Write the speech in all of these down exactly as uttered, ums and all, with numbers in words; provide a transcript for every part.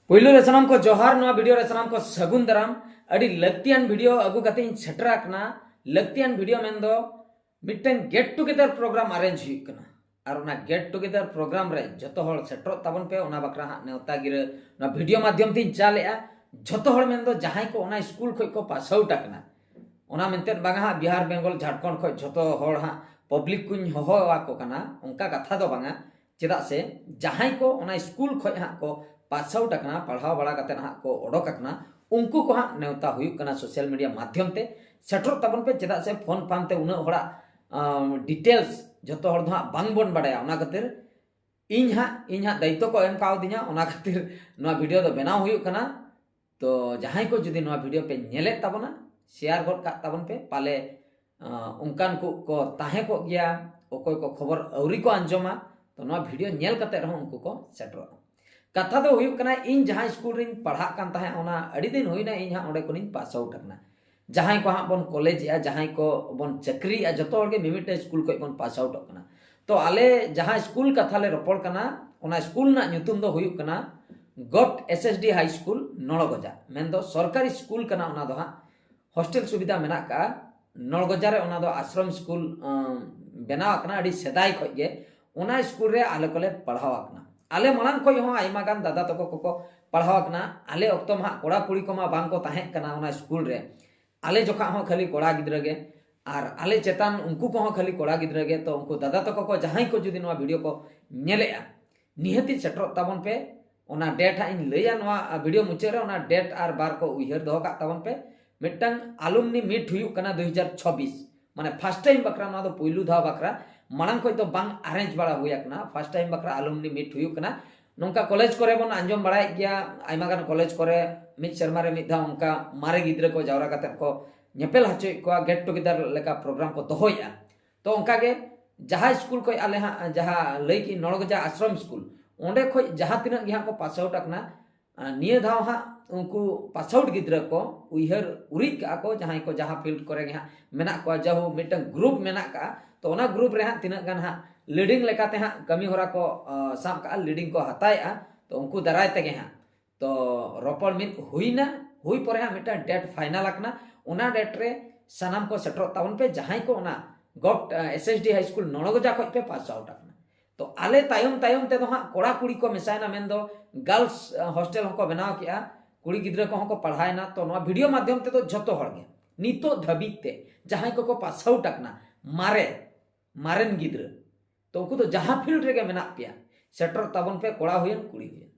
ᱯᱩᱭᱞᱩ ᱨᱮ ᱥᱟᱱᱟᱢ ᱠᱚ ᱡᱚᱦᱟᱨ, ᱱᱚᱣᱟ ᱵᱷᱤᱰᱤᱭᱳ ᱨᱮ ᱥᱟᱱᱟᱢ ᱠᱚ ᱥᱟᱹᱜᱩᱱ ᱫᱟᱨᱟᱢ᱾ ᱟᱹᱰᱤ ᱞᱟᱹᱠᱛᱤᱭᱟᱱ ᱵᱷᱤᱰᱤᱭᱳ ᱟᱹᱜᱩ ᱠᱟᱛᱮ ᱤᱧ ᱥᱮᱴᱮᱨ ᱟᱠᱟᱱᱟ᱾ ᱞᱟᱹᱠᱛᱤᱭᱟᱱ ᱵᱷᱤᱰᱤᱭᱳ ᱢᱮᱱᱫᱚ ᱢᱤᱫᱴᱟᱝ ᱜᱮᱴ ᱴᱩᱜᱮᱫᱟᱨ ᱯᱨᱳᱜᱨᱟᱢ ᱟᱨᱮᱧᱡᱽ ᱦᱩᱭᱩᱜ ᱠᱟᱱᱟ᱾ ᱟᱨ ᱚᱱᱟ ᱜᱮᱴ ᱴᱩᱜᱮᱫᱟᱨ ᱯᱨᱳᱜᱨᱟᱢ ᱨᱮ ᱡᱚᱛᱚ ᱦᱚᱲ ᱥᱮᱴᱮᱨᱚᱜ ᱛᱟᱵᱚᱱ ᱯᱮ᱾ ᱚᱱᱟ ᱵᱟᱠᱷᱨᱟ ᱦᱟᱸᱜ ᱱᱮᱣᱛᱟ ᱜᱤᱨᱟᱹ ᱱᱚᱣᱟ ᱵᱷᱤᱰᱤᱭᱳ ᱢᱟᱫᱽᱫᱷᱚᱢ ᱛᱮᱧ ᱪᱟᱞᱮᱜᱼᱟ᱾ ᱡᱚᱛᱚ ᱦᱚᱲ ᱢᱮᱱᱫᱚ ᱡᱟᱦᱟᱸᱭ ᱠᱚ ᱚᱱᱟ ᱥᱠᱩᱞ ᱠᱷᱚᱡ ᱠᱚ ᱯᱟᱥ ᱟᱣᱩᱴ ᱟᱠᱟᱱᱟ, ᱚᱱᱟ ᱢᱮᱱᱛᱮ ᱵᱟᱝᱟ ᱦᱟᱸᱜ ᱵᱤᱦᱟᱨ, ᱵᱮᱝᱜᱚᱞ, ᱡᱷᱟᱲᱠᱷᱚᱸᱰ ᱠᱷᱚᱡ ᱡᱷᱚᱛᱚ ᱦᱚᱲ ᱦᱟᱸᱜ ᱯᱟᱵᱽᱞᱤᱠ ᱠᱚᱧ ᱦᱚᱦᱚ ᱟᱠᱚ ᱠᱟᱱᱟ, ᱚᱱᱠᱟ ᱠᱟᱛᱷᱟ ᱫᱚ ᱵᱟᱝᱟ᱾ ᱪᱮᱫᱟᱜ ᱥᱮ ᱡᱟᱦᱟᱸᱭ ᱠᱚ ᱚᱱᱟ ᱥᱠᱩᱞ ᱠᱷᱚᱡ ᱦᱟᱸᱜ ᱠᱚ ᱯᱟᱥ ᱟᱣᱩᱴ ᱟᱠᱟᱱᱟ, ᱯᱟᱲᱦᱟᱣ ᱵᱟᱲᱟ ᱠᱟᱛᱮ ᱦᱟᱸᱜ ᱠᱚ ᱚᱰᱚᱠ ᱟᱠᱟᱱᱟ, ᱩᱱᱠᱩ ᱠᱚ ᱦᱟᱸᱜ ᱱᱮᱣᱛᱟ ᱦᱩᱭᱩᱜ ᱠᱟᱱᱟ ᱥᱳᱥᱟᱞ ᱢᱤᱰᱤᱭᱟ ᱢᱟᱫᱽᱫᱷᱚᱢ ᱛᱮ᱾ ᱥᱮᱴᱮᱨᱚᱜ ᱛᱟᱵᱚᱱ ᱯᱮ, ᱪᱮᱫᱟᱜ ᱥᱮ ᱯᱷᱳᱱ ᱯᱷᱟᱱ ᱛᱮ ᱩᱱᱟᱹᱜ ᱦᱚᱲᱟᱜ ᱰᱤᱴᱮᱞᱥ ᱡᱷᱚᱛᱚ ᱦᱚᱲ ᱫᱚ ᱦᱟᱸᱜ ᱵᱟᱝᱵᱚᱱ ᱵᱟᱲᱟᱭᱟ᱾ ᱚᱱᱟ ᱠᱷᱟᱹᱛᱤᱨ ᱤᱧ ᱦᱟᱸᱜ ᱤᱧ ᱦᱟᱸᱜ ᱫᱟᱭᱤᱛᱛᱚ ᱠᱚ ᱮᱢ ᱠᱟᱣᱫᱤᱧᱟ, ᱚᱱᱟ ᱠᱷᱟᱹᱛᱤᱨ ᱱᱚᱣᱟ ᱵᱷᱤᱰᱤᱭᱳ ᱫᱚ ᱵᱮᱱᱟᱣ ᱦᱩᱭᱩᱜ ᱠᱟᱱᱟ᱾ ᱛᱚ ᱡᱟᱦᱟᱸᱭ ᱠᱚ ᱡᱩᱫᱤ ᱱᱚᱣᱟ ᱵᱷᱤᱰᱤᱭᱳ ᱯᱮ ᱧᱮᱞᱮᱫ ᱛᱟᱵᱚᱱᱟ, ᱥᱮᱭᱟᱨ ᱜᱚᱫ ᱠᱟᱜ ᱛᱟᱵᱚᱱ ᱯᱮ, ᱯᱟᱞᱮ ᱟᱸ, ᱚᱱᱠᱟᱱ ᱠᱚ ᱠᱚ ᱛᱟᱦᱮᱸ ᱠᱚᱜ ᱜᱮᱭᱟ, ᱚᱠᱚᱭ ᱠᱚ ᱠᱷᱚᱵᱚᱨ ᱟᱹᱣᱨᱤ ᱠᱚ ᱟᱸᱡᱚᱢᱟ, ᱛᱚ ᱱᱚᱣᱟ ᱵᱷᱤᱰᱤᱭᱳ ᱧᱮᱞ ᱠᱟᱛᱮ ᱨᱮᱦᱚᱸ ᱩᱱᱠᱩ ᱠᱚ ᱥᱮᱴᱮᱨᱚᱜᱼᱟ᱾ ᱠᱟᱛᱷᱟ ᱫᱚ ᱦᱩᱭᱩᱜ ᱠᱟᱱᱟ, ᱤᱧ ᱡᱟᱦᱟᱸ ᱥᱠᱩᱞ ᱨᱤᱧ ᱯᱟᱲᱦᱟᱜ ᱠᱟᱱ ᱛᱟᱦᱮᱸᱫ, ᱚᱱᱟ ᱟᱹᱰᱤ ᱫᱤᱱ ᱦᱩᱭᱱᱟ ᱤᱧ ᱦᱟᱸᱜ ᱚᱸᱰᱮ ᱠᱷᱚᱱᱤᱧ ᱯᱟᱥ ᱟᱣᱩᱴ ᱟᱠᱟᱱᱟ᱾ ᱡᱟᱦᱟᱸᱭ ᱠᱚ ᱦᱟᱸᱜ ᱵᱚᱱ ᱠᱚᱞᱮᱡᱽ ᱮᱜᱼᱟ, ᱡᱟᱦᱟᱸᱭ ᱠᱚ ᱵᱚᱱ ᱪᱟᱹᱠᱨᱤᱭᱮᱜᱼᱟ, ᱡᱚᱛᱚ ᱦᱚᱲ ᱜᱮ ᱢᱤᱢᱤᱫᱴᱟᱝ ᱥᱠᱩᱞ ᱠᱷᱚᱡ ᱵᱚᱱ ᱯᱟᱥ ᱟᱣᱩᱴᱚᱜ ᱠᱟᱱᱟ᱾ ᱛᱚ ᱟᱞᱮ ᱡᱟᱦᱟᱸ ᱥᱠᱩᱞ ᱠᱟᱛᱷᱟ ᱞᱮ ᱨᱚᱯᱚᱲ ᱠᱟᱱᱟ, ᱚᱱᱟ ᱥᱠᱩᱞ ᱨᱮᱱᱟᱜ ᱧᱩᱛᱩᱢ ᱫᱚ ᱦᱩᱭᱩᱜ ᱠᱟᱱᱟ ᱜᱚᱵᱷᱴ ᱮᱥ ᱮᱥ ᱰᱤ ᱦᱟᱭ ᱥᱠᱩᱞ ᱱᱚᱲᱜᱚᱡᱟ, ᱢᱮᱱᱫᱚ ᱥᱚᱨᱠᱟᱨᱤ ᱥᱠᱩᱞ ᱠᱟᱱᱟ᱾ ᱚᱱᱟ ᱫᱚ ᱦᱟᱸᱜ ᱦᱳᱥᱴᱮᱞ ᱥᱩᱵᱤᱫᱷᱟ ᱢᱮᱱᱟᱜ ᱟᱠᱟᱫᱼᱟ᱾ ᱱᱚᱲᱜᱚᱡᱟ ᱨᱮ ᱚᱱᱟ ᱫᱚ ᱟᱥᱨᱚᱢ ᱥᱠᱩᱞ, ᱟᱸ, ᱵᱮᱱᱟᱣ ᱟᱠᱟᱱᱟ ᱟᱹᱰᱤ ᱥᱮᱫᱟᱭ ᱠᱷᱚᱡ ᱜᱮ᱾ ᱚᱱᱟ ᱥᱠᱩᱞ ᱨᱮ ᱟᱞᱮ ᱠᱚᱞᱮ ᱯᱟᱲᱦᱟᱣ ᱟᱠᱟᱱᱟ᱾ ᱟᱞᱮ ᱢᱟᱲᱟᱝ ᱠᱷᱚᱡ ᱦᱚᱸ ᱟᱭᱢᱟ ᱜᱟᱱ ᱫᱟᱫᱟ ᱛᱟᱠᱚ ᱠᱚᱠᱚ ᱯᱟᱲᱦᱟᱣ ᱟᱠᱟᱱᱟ᱾ ᱟᱞᱮ ᱚᱠᱛᱚ ᱢᱟ ᱦᱟᱸᱜ ᱠᱚᱲᱟ ᱠᱩᱲᱤ ᱠᱚᱢᱟ ᱵᱟᱝ ᱠᱚ ᱛᱟᱦᱮᱸ ᱠᱟᱱᱟ ᱚᱱᱟ ᱥᱠᱩᱞ ᱨᱮ᱾ ᱟᱞᱮ ᱡᱚᱠᱷᱟ ᱦᱚᱸ ᱠᱷᱟᱹᱞᱤ ᱠᱚᱲᱟ ᱜᱤᱫᱽᱨᱟᱹ ᱜᱮ, ᱟᱨ ᱟᱞᱮ ᱪᱮᱛᱟᱱ ᱩᱱᱠᱩ ᱠᱚᱦᱚᱸ ᱠᱷᱟᱹᱞᱤ ᱠᱚᱲᱟ ᱜᱤᱫᱽᱨᱟᱹ ᱜᱮ᱾ ᱛᱚ ᱩᱱᱠᱩ ᱫᱟᱫᱟ ᱛᱟᱠᱚ ᱠᱚ ᱡᱟᱦᱟᱸᱭ ᱠᱚ ᱡᱩᱫᱤ ᱱᱚᱣᱟ ᱵᱷᱤᱰᱤᱭᱳ ᱠᱚ ᱧᱮᱞᱮᱜᱼᱟ, ᱱᱤᱦᱟᱹᱛᱤ ᱥᱮᱴᱮᱨᱚᱜ ᱛᱟᱵᱚᱱ ᱯᱮ᱾ ᱚᱱᱟ ᱰᱮᱴ ᱦᱟᱸᱜ ᱤᱧ ᱞᱟᱹᱭᱟ ᱱᱚᱣᱟ ᱵᱷᱤᱰᱤᱭᱳ ᱢᱩᱪᱟᱹᱫ ᱨᱮ, ᱚᱱᱟ ᱰᱮᱴ ᱟᱨ ᱵᱟᱨ ᱠᱚ ᱩᱭᱦᱟᱹᱨ ᱫᱚᱦᱚ ᱠᱟᱜ ᱛᱟᱵᱚᱱ ᱯᱮ᱾ ᱢᱤᱫᱴᱟᱝ ᱟᱞᱩᱢᱱᱤ ᱢᱤᱴ ᱦᱩᱭᱩᱜ ᱠᱟᱱᱟ ᱫᱩ ᱦᱟᱡᱟᱨ ᱪᱷᱚᱵᱵᱤᱥ, ᱢᱟᱱᱮ ᱯᱷᱟᱥᱴ ᱴᱟᱭᱤᱢ ᱵᱟᱠᱷᱨᱟ, ᱱᱚᱣᱟ ᱫᱚ ᱯᱩᱭᱞᱩ ᱫᱷᱟᱣ ᱵᱟᱠᱷᱨᱟ, ᱢᱟᱲᱟᱝ ᱠᱷᱚᱡ ᱫᱚ ᱵᱟᱝ ᱟᱨᱮᱧᱡᱽ ᱵᱟᱲᱟ ᱦᱩᱭ ᱟᱠᱟᱱᱟ᱾ ᱯᱷᱟᱥᱴ ᱴᱟᱭᱤᱢ ᱵᱟᱠᱷᱨᱟ ᱟᱞᱩᱢᱱᱤ ᱢᱤᱴ ᱦᱩᱭᱩᱜ ᱠᱟᱱᱟ᱾ ᱱᱚᱝᱠᱟ ᱠᱚᱞᱮᱡᱽ ᱠᱚᱨᱮ ᱵᱚᱱ ᱟᱸᱡᱚᱢ ᱵᱟᱲᱟᱭᱮᱫ ᱜᱮᱭᱟ, ᱟᱭᱢᱟ ᱜᱟᱱ ᱠᱚᱞᱮᱡᱽ ᱠᱚᱨᱮ ᱢᱤᱫ ᱥᱮᱨᱢᱟ ᱨᱮ ᱢᱤᱫ ᱫᱷᱟᱣ ᱚᱱᱠᱟ ᱢᱟᱨᱮ ᱜᱤᱫᱽᱨᱟᱹ ᱠᱚ ᱡᱟᱣᱨᱟ ᱠᱟᱛᱮᱫ ᱠᱚ ᱧᱮᱯᱮᱞ ᱦᱚᱪᱚᱭᱮᱫ ᱠᱚᱣᱟ, ᱜᱮᱴ ᱴᱩᱜᱮᱫᱟᱨ ᱞᱮᱠᱟ ᱯᱨᱳᱜᱨᱟᱢ ᱠᱚ ᱫᱚᱦᱚᱭᱮᱫᱼᱟ᱾ ᱛᱚ ᱚᱱᱠᱟ ᱜᱮ ᱡᱟᱦᱟᱸ ᱥᱠᱩᱞ ᱠᱷᱚᱡ ᱟᱞᱮ ᱦᱟᱸᱜ ᱡᱟᱦᱟᱸ ᱞᱟᱹᱭ ᱠᱮᱫ ᱱᱚᱲᱜᱚᱡᱟ ᱟᱥᱨᱚᱢ ᱥᱠᱩᱞ, ᱚᱸᱰᱮ ᱠᱷᱚᱡ ᱡᱟᱦᱟᱸ ᱛᱤᱱᱟᱹᱜ ᱜᱮ ᱦᱟᱸᱜ ᱠᱚ ᱯᱟᱥ ᱟᱣᱩᱴ ᱟᱠᱟᱱᱟ, ᱟᱨ ᱱᱤᱭᱟᱹ ᱫᱷᱟᱣ ᱦᱟᱸᱜ ᱩᱱᱠᱩ ᱯᱟᱥ ᱟᱣᱩᱴ ᱜᱤᱫᱽᱨᱟᱹ ᱠᱚ ᱩᱭᱦᱟᱹᱨ ᱩᱨᱤᱡ ᱠᱟᱜᱼᱟ ᱠᱚ, ᱡᱟᱦᱟᱸᱭ ᱠᱚ ᱡᱟᱦᱟᱸ ᱯᱷᱤᱞᱰ ᱠᱚᱨᱮ ᱜᱮ ᱦᱟᱸᱜ ᱢᱮᱱᱟᱜ ᱠᱚᱣᱟ, ᱡᱟᱦᱳ ᱢᱤᱫᱴᱟᱝ ᱜᱨᱩᱯ ᱢᱮᱱᱟᱜ ᱠᱟᱜᱼᱟ᱾ ᱛᱚ ᱚᱱᱟ ᱜᱨᱩᱯ ᱨᱮ ᱦᱟᱸᱜ ᱛᱤᱱᱟᱹᱜ ᱜᱟᱱ ᱦᱟᱸᱜ ᱞᱤᱰᱤᱝ ᱞᱮᱠᱟᱛᱮ ᱦᱟᱸᱜ ᱠᱟᱹᱢᱤ ᱦᱚᱨᱟ ᱠᱚ, ᱟᱸ, ᱥᱟᱵ ᱠᱟᱜᱼᱟ, ᱞᱤᱰᱤᱝ ᱠᱚ ᱦᱟᱛᱟᱣᱮᱜᱼᱟ᱾ ᱛᱚ ᱩᱱᱠᱩ ᱫᱟᱨᱟᱭ ᱛᱮᱜᱮ ᱦᱟᱸᱜ ᱛᱚ ᱨᱚᱯᱚᱲ ᱢᱤᱫ ᱦᱩᱭᱱᱟ, ᱦᱩᱭ ᱯᱚᱨᱮ ᱦᱟᱸᱜ ᱢᱤᱫᱴᱟᱝ ᱰᱮᱴ ᱯᱷᱟᱭᱱᱟᱞ ᱟᱠᱟᱱᱟ᱾ ᱚᱱᱟ ᱰᱮᱴ ᱨᱮ ᱥᱟᱱᱟᱢ ᱠᱚ ᱥᱮᱴᱮᱨᱚᱜ ᱛᱟᱵᱚᱱ ᱯᱮ, ᱡᱟᱦᱟᱸᱭ ᱠᱚ ᱚᱱᱟ ᱜᱚᱵᱷᱴ ᱮᱥ ᱮᱥ ᱰᱤ ᱦᱟᱭ ᱥᱠᱩᱞ ᱱᱚᱲᱜᱚᱡᱟ ᱠᱷᱚᱡ ᱯᱮ ᱯᱟᱥ ᱟᱣᱩᱴ ᱟᱠᱟᱱᱟ᱾ ᱛᱚ ᱟᱞᱮ ᱛᱟᱭᱚᱢ ᱛᱟᱭᱚᱢ ᱛᱮᱫᱚ ᱦᱟᱸᱜ ᱠᱚᱲᱟ ᱠᱩᱲᱤ ᱠᱚ ᱢᱮᱥᱟᱭᱮᱱᱟ, ᱢᱮᱱᱫᱚ ᱜᱟᱨᱞᱥ ᱦᱚᱥᱴᱮᱞ ᱦᱚᱸᱠᱚ ᱵᱮᱱᱟᱣ ᱠᱮᱜᱼᱟ, ᱠᱩᱲᱤ ᱜᱤᱫᱽᱨᱟᱹ ᱠᱚᱦᱚᱸ ᱠᱚ ᱯᱟᱲᱦᱟᱣᱮᱱᱟ᱾ ᱛᱚ ᱱᱚᱣᱟ ᱵᱷᱤᱰᱤᱭᱳ ᱢᱟᱫᱽᱫᱷᱚᱢ ᱛᱮᱫᱚ ᱡᱷᱚᱛᱚ ᱦᱚᱲ ᱜᱮ ᱱᱤᱛᱚᱜ ᱫᱷᱟᱹᱵᱤᱡ ᱛᱮ ᱡᱟᱦᱟᱸᱭ ᱠᱚᱠᱚ ᱯᱟᱥ ᱟᱣᱩᱴ ᱟᱠᱟᱱᱟ, ᱢᱟᱨᱮ ᱢᱟᱨᱮᱱ ᱜᱤᱫᱽᱨᱟᱹ, ᱛᱚ ᱩᱱᱠᱩ ᱫᱚ ᱡᱟᱦᱟᱸ ᱯᱷᱤᱞᱰ ᱨᱮᱜᱮ ᱢᱮᱱᱟᱜ ᱯᱮᱭᱟ, ᱥᱮᱴᱮᱨᱚᱜ ᱛᱟᱵᱚᱱ ᱯᱮ, ᱠᱚᱲᱟ ᱦᱩᱭᱮᱱ ᱠᱩᱲᱤ ᱦᱩᱭᱮᱱ᱾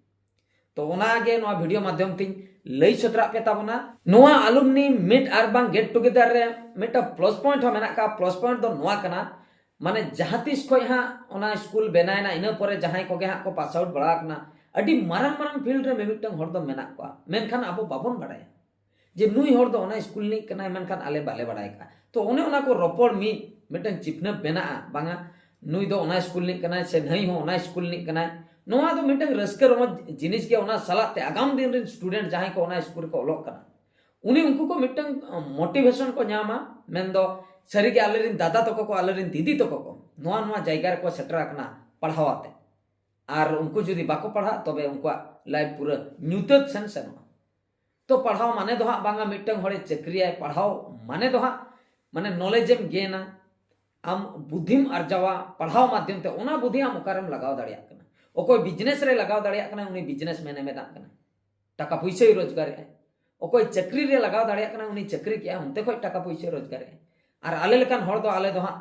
ᱛᱚ ᱚᱱᱟᱜᱮ ᱱᱚᱣᱟ ᱵᱷᱤᱰᱤᱭᱳ ᱢᱟᱫᱽᱫᱷᱚᱢ ᱛᱤᱧ ᱞᱟᱹᱭ ᱥᱚᱫᱚᱨᱟᱜ ᱯᱮ ᱛᱟᱵᱚᱱᱟ᱾ ᱱᱚᱣᱟ ᱟᱞᱩᱢᱱᱤ ᱢᱤᱴ ᱟᱨ ᱵᱟᱝ ᱜᱮᱴ ᱴᱩᱜᱮᱫᱟᱨ ᱨᱮ ᱢᱤᱫᱴᱟᱝ ᱯᱞᱟᱥ ᱯᱚᱭᱮᱱᱴ ᱦᱚᱸ ᱢᱮᱱᱟᱜ ᱠᱟᱜᱼᱟ᱾ ᱯᱞᱟᱥ ᱯᱚᱭᱮᱱᱴ ᱫᱚ ᱱᱚᱣᱟ ᱠᱟᱱᱟ, ᱢᱟᱱᱮ ᱡᱟᱦᱟᱸ ᱛᱤᱥ ᱠᱷᱚᱡ ᱦᱟᱸᱜ ᱚᱱᱟ ᱥᱠᱩᱞ ᱵᱮᱱᱟᱣᱮᱱᱟ, ᱤᱱᱟᱹ ᱯᱚᱨᱮ ᱡᱟᱦᱟᱸᱭ ᱠᱚᱜᱮ ᱦᱟᱸᱜ ᱠᱚ ᱯᱟᱥ ᱟᱣᱩᱴ ᱵᱟᱲᱟ ᱟᱠᱟᱱᱟ, ᱟᱹᱰᱤ ᱢᱟᱨᱟᱝ ᱢᱟᱨᱟᱝ ᱯᱷᱤᱞᱰ ᱨᱮ ᱢᱤᱢᱤᱫᱴᱟᱝ ᱦᱚᱲ ᱫᱚ ᱢᱮᱱᱟᱜ ᱠᱚᱣᱟ, ᱢᱮᱱᱠᱷᱟᱱ ᱟᱵᱚ ᱵᱟᱵᱚᱱ ᱵᱟᱲᱟᱭᱟ ᱡᱮ ᱱᱩᱭ ᱦᱚᱲ ᱫᱚ ᱚᱱᱟ ᱥᱠᱩᱞ ᱨᱤᱱᱤᱡ ᱠᱟᱱᱟᱭ, ᱢᱮᱱᱠᱷᱟᱱ ᱟᱞᱮ ᱵᱟᱞᱮ ᱵᱟᱲᱟᱭ ᱠᱟᱜᱼᱟ᱾ ᱛᱚ ᱚᱱᱮ ᱚᱱᱟ ᱠᱚ ᱨᱚᱯᱚᱲ ᱢᱤᱫ ᱢᱤᱫᱴᱟᱝ ᱪᱤᱯᱱᱟᱹᱯ ᱵᱮᱱᱟᱜᱼᱟ, ᱵᱟᱝᱟ ᱱᱩᱭ ᱫᱚ ᱚᱱᱟ ᱥᱠᱩᱞ ᱨᱤᱱᱤᱡ ᱠᱟᱱᱟᱭ ᱥᱮ ᱱᱟᱹᱭ ᱦᱚᱸ ᱚᱱᱟ ᱥᱠᱩᱞ ᱨᱤᱱᱤᱡ ᱠᱟᱱᱟᱭ᱾ ᱱᱚᱣᱟ ᱫᱚ ᱢᱤᱫᱴᱟᱝ ᱨᱟᱹᱥᱠᱟᱹ ᱨᱚᱢᱚᱡᱽ ᱡᱤᱱᱤᱥ ᱜᱮ, ᱚᱱᱟ ᱥᱟᱞᱟᱜ ᱛᱮ ᱟᱜᱟᱢ ᱫᱤᱱ ᱨᱤᱱ ᱥᱴᱩᱰᱮᱱᱴ ᱡᱟᱦᱟᱸᱭ ᱠᱚ ᱚᱱᱟ ᱥᱠᱩᱞ ᱨᱮᱠᱚ ᱚᱞᱚᱜ ᱠᱟᱱᱟ, ᱩᱱᱤ ᱩᱱᱠᱩ ᱠᱚ ᱢᱤᱫᱴᱟᱝ ᱢᱳᱴᱤᱵᱷᱮᱥᱚᱱ ᱠᱚ ᱧᱟᱢᱟ, ᱢᱮᱱᱫᱚ ᱥᱟᱹᱨᱤᱜᱮ ᱟᱞᱮᱨᱮᱱ ᱫᱟᱫᱟ ᱛᱟᱠᱚ ᱠᱚ, ᱟᱞᱮᱨᱮᱱ ᱫᱤᱫᱤ ᱛᱟᱠᱚ ᱠᱚ ᱱᱚᱣᱟ ᱱᱚᱣᱟ ᱡᱟᱭᱜᱟ ᱨᱮᱠᱚ ᱥᱮᱴᱮᱨ ᱟᱠᱟᱱᱟ ᱯᱟᱲᱦᱟᱣ ᱟᱛᱮ, ᱟᱨ ᱩᱱᱠᱩ ᱡᱩᱫᱤ ᱵᱟᱠᱚ ᱯᱟᱲᱦᱟᱜ ᱛᱚᱵᱮ ᱩᱱᱠᱩᱣᱟᱜ ᱞᱟᱭᱤᱯᱷ ᱯᱩᱨᱟᱹ ᱧᱩᱛᱟᱹᱛ ᱥᱮᱱ ᱥᱮᱱᱚᱜᱼᱟ᱾ ᱛᱚ ᱯᱟᱲᱦᱟᱣ ᱢᱟᱱᱮ ᱫᱚ ᱦᱟᱸᱜ ᱵᱟᱝᱟ ᱢᱤᱫᱴᱟᱝ ᱦᱚᱲᱮ ᱪᱟᱹᱠᱨᱤᱭᱟᱭ, ᱯᱟᱲᱦᱟᱣ ᱢᱟᱱᱮ ᱫᱚ ᱦᱟᱸᱜ ᱢᱟᱱᱮ ᱱᱚᱞᱮᱡᱽ ᱮᱢ ᱜᱮᱱᱟ, ᱟᱢ ᱵᱩᱫᱷᱤᱢ ᱟᱨᱡᱟᱣᱟ ᱯᱟᱲᱦᱟᱣ ᱢᱟᱫᱽᱫᱷᱚᱢ ᱛᱮ, ᱚᱱᱟ ᱵᱩᱫᱷᱤ ᱟᱢ ᱚᱠᱟᱨᱮᱢ ᱞᱟᱜᱟᱣ ᱫᱟᱲᱮᱭᱟᱜ ᱠᱟᱱᱟ᱾ ᱚᱠᱚᱭ ᱵᱤᱡᱽᱱᱮᱥ ᱨᱮ ᱞᱟᱜᱟᱣ ᱫᱟᱲᱮᱭᱟᱜ ᱠᱟᱱᱟ, ᱩᱱᱤ ᱵᱤᱡᱽᱱᱮᱥ ᱢᱮᱱ ᱮ ᱢᱮᱫᱟᱜ ᱠᱟᱱᱟ, ᱴᱟᱠᱟ ᱯᱩᱭᱥᱟᱹᱭ ᱨᱳᱡᱽᱜᱟᱨᱮᱜᱼᱟᱭ᱾ ᱚᱠᱚᱭ ᱪᱟᱹᱠᱨᱤ ᱨᱮ ᱞᱟᱜᱟᱣ ᱫᱟᱲᱮᱭᱟᱜ ᱠᱟᱱᱟ, ᱩᱱᱤ ᱪᱟᱹᱠᱨᱤ ᱠᱮᱜᱼᱟ, ᱚᱱᱛᱮ ᱠᱷᱚᱡ ᱴᱟᱠᱟ ᱯᱩᱭᱥᱟᱹᱭ ᱨᱳᱡᱽᱜᱟᱨᱮᱜᱼᱟᱭ᱾ ᱟᱨ ᱟᱞᱮ ᱞᱮᱠᱟᱱ ᱦᱚᱲ ᱫᱚ, ᱟᱞᱮ ᱫᱚ ᱦᱟᱸᱜ